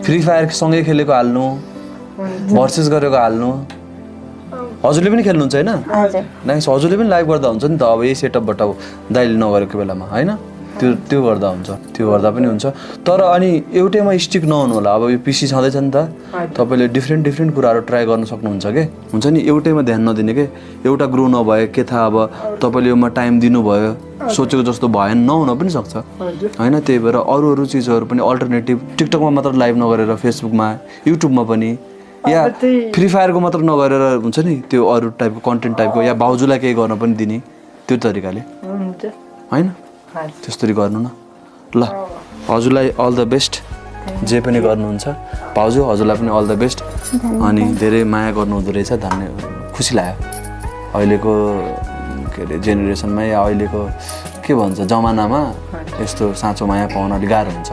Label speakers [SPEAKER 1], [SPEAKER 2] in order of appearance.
[SPEAKER 1] Free fire सँगै खेलेको हाल्नु, भर्सेस गरेको हाल्नु। हजुरले पनि खेल्नुहुन्छ होइन? नाइस, हजुरले पनि लाइभ गर्दा हुन्छ नि त अब यही सेटअपबाट दाइले नगरेको बेलामा होइन? त्यो गर्दा हुन्छ, त्यो गर्दा पनि हुन्छ। तर अनि एउटैमा स्टिक नहुनु होला। अब यो पिसी छँदैछ नि त, तपाईँले डिफ्रेन्ट कुराहरू ट्राई गर्न सक्नुहुन्छ के। हुन्छ नि, एउटैमा ध्यान नदिने के, एउटा ग्रो नभए के थाहा, अब तपाईँले योमा टाइम दिनुभयो, सोचेको जस्तो भएन, नहुन पनि सक्छ होइन? त्यही भएर अरू चिजहरू पनि अल्टरनेटिभ, टिकटकमा मात्र लाइभ नगरेर फेसबुकमा, युट्युबमा पनि, या फ्री फायरको मात्र नगरेर हुन्छ नि त्यो अरू टाइपको कन्टेन्ट टाइपको, या भाउजूलाई केही गर्न पनि दिने त्यो तरिकाले होइन? त्यस्तरी गर्नु न ल। हजुरलाई अल द बेस्ट, जे पनि गर्नुहुन्छ। भाउजू हजुरलाई पनि अल द बेस्ट। अनि धेरै माया गर्नुहुँदो रहेछ, खुसी लाग्यो। अहिलेको के अरे जेनेरेसनमा या अहिलेको के भन्छ जमानामा यस्तो साँचो माया पाउन अलिक गाह्रो हुन्छ।